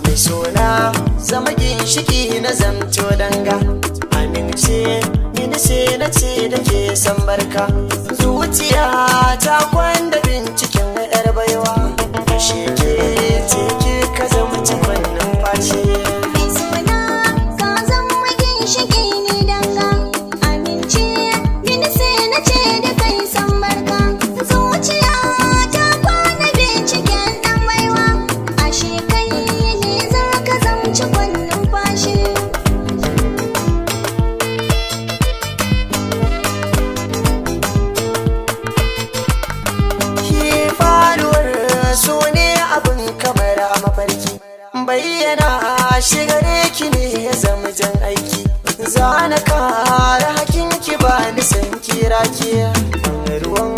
Mai sona zama ginshiki na zamto danga. Amince mini sai na ce da ke san barka. Zuciya ta kwanda binciken yar baiwa. Ashe ke ce ke ka zama cikon numfashi. Mai suna ka zama ginshiki ni danga. Amince mini sai na ce da kai san barka. Zuciya ta kwana binciken ɗan baiwa. Ashe kai ne za ka zamci numfashi. Ki faruwar so ne abin kamar a mafarki. Bayyana shi gare ki ne ya zama jan aiki. Zana kara hakin ki ba ni san kira ki. Ruwan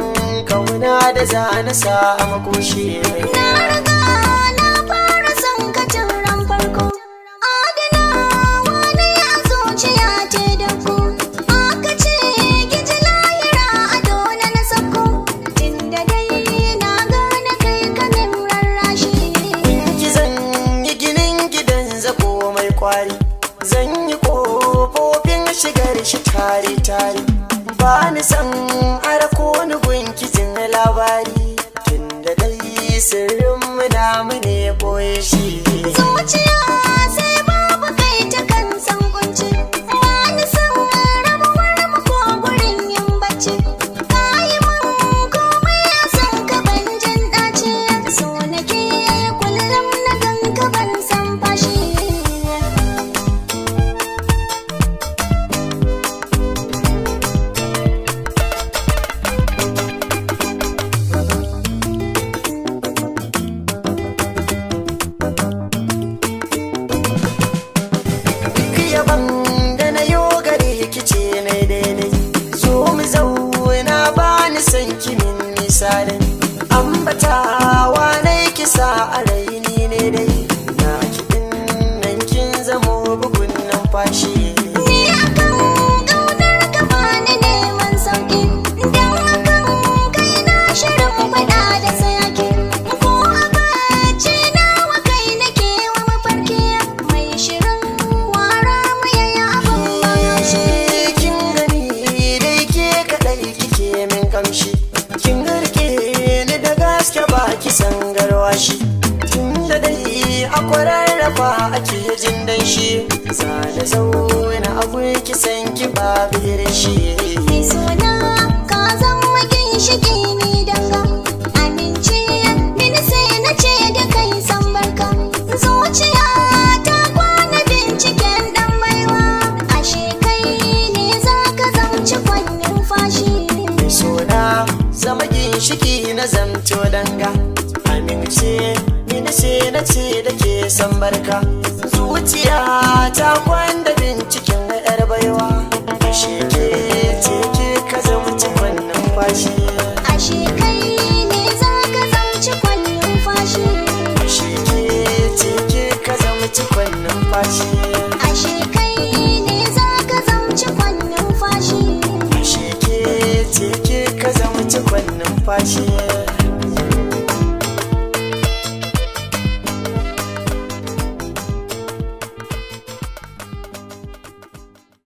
kauna da zana sa a makoshi. Na riga na fara son ka tun ran farko. Adanawa na ya zuciya ce da ku. Aka ce giji lahira a dole na sako. Tunda dai na gane kai kamin rarrashi. Ki zan yi ginin gidan zako mai kwari. Zan yi kofofin shigar shi tare tare. Ba ni san arko ni gunki jin labari. Tunda dai sirrin mu namu ne boye shi. Zuciya sai babu kai ta kan san kunci. Ba ni san rabuwar mu ko gurin yin bacci. Ka yi mun komai a san ka ban jin ɗaci. So nake kullum na gan ka ban san fashi. Duk yaban da na yo gare ki ce na daidai. Zo mu zauna ba ni san kimin misalin. Ambatawa na kisa a raini ne dai. Na kiɗin nan kin zamo bugun numfashi. Ni akan ƙaunar ka bani neman sauƙi. Dan akan kai na shirin faɗa da sayaki. Ko a bacci nawa kai nake wa mafarki. Mai shirin wara mu yayi abin bashi. Kin gani dai ke kaɗai kike min kamshi. Kin rike ni da gaske ba ki san garwashi. Tun da dai a kwararrafa ake jin danshi. Zana zauna a ki san ki babu irin shi. Mai suna ka zama ginshiki ni danga. Amince mini sai na ce da kai san barka. Zuciya ta kwana binciken ɗan baiwa. Ashe kai ne za ka zamci numfashi. Mai suna zama ginshiki na zamto danga. Amince mini sai na ce da ke san barka. Zuciya ta kwana